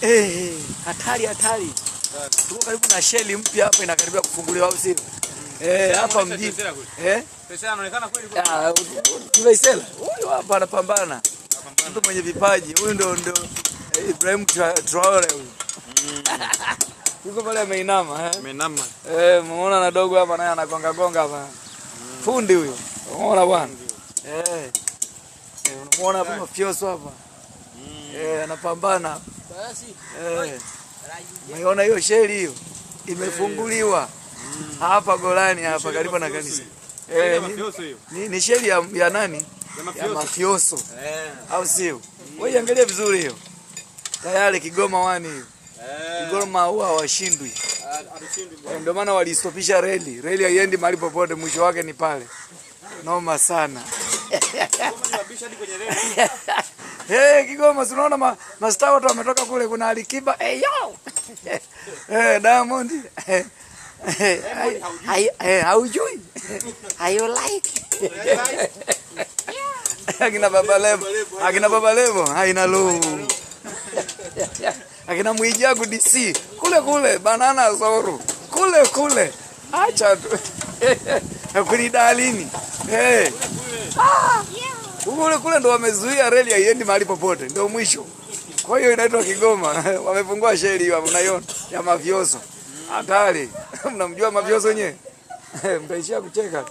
Eh, hatari hatari. Tuko karibu na sheli mpya hapa inakaribia kufunguliwa au sio? Eh, hapa mjini. Eh? Pesa anaonekana kweli kweli. Ah, Tuvaisela. Huyu hapa anapambana. Mtu mwenye vipaji. Huyu ndo Ibrahim Traore huyu. Yuko pale ameinama eh. Ameinama. Eh, muona na dogo hapa naye anagonga gonga hapa. Fundi huyo. Umeona bwana? Eh. Eh, unamuona hapa mafioso hapa. Eh, anapambana. Basi. Eh. Umeona hiyo sheli hiyo? Imefunguliwa. Hapa Golani hapa karibu na kanisa. Eh, Mafioso hiyo. ni sheli ya nani? Ya Ya mafioso. mafioso. Eh. Au sio? Wewe angalia vizuri hiyo. Tayari Kigoma wani hiyo. Eh. Kigoma huwa hawashindwi. Hatushindwi. Eh, ndio maana walistopisha reli. Reli haiendi mahali popote, mwisho wake ni pale. Noma sana. Kigoma ni wabishi hadi kwenye reli. Hey, Kigoma si unaona mastaa watu wametoka kule, kuna Alikiba. Hey, yo. Hey, Diamond. Hey, hey, haujui. You like. Akina Baba Levo, akina Baba Levo haina lo. Akina Mwijaku DC kule kule, Banana Zoro kule kule, acha tu kunidalini hey. Ah! Kule kule ndo wamezuia reli haiendi mahali popote, ndio mwisho. Kwa hiyo inaitwa Kigoma. Wamefungua sheli hiyo, unaiona ya mafioso. Hatari. Mnamjua mafioso wenyewe? Mtaishia kucheka.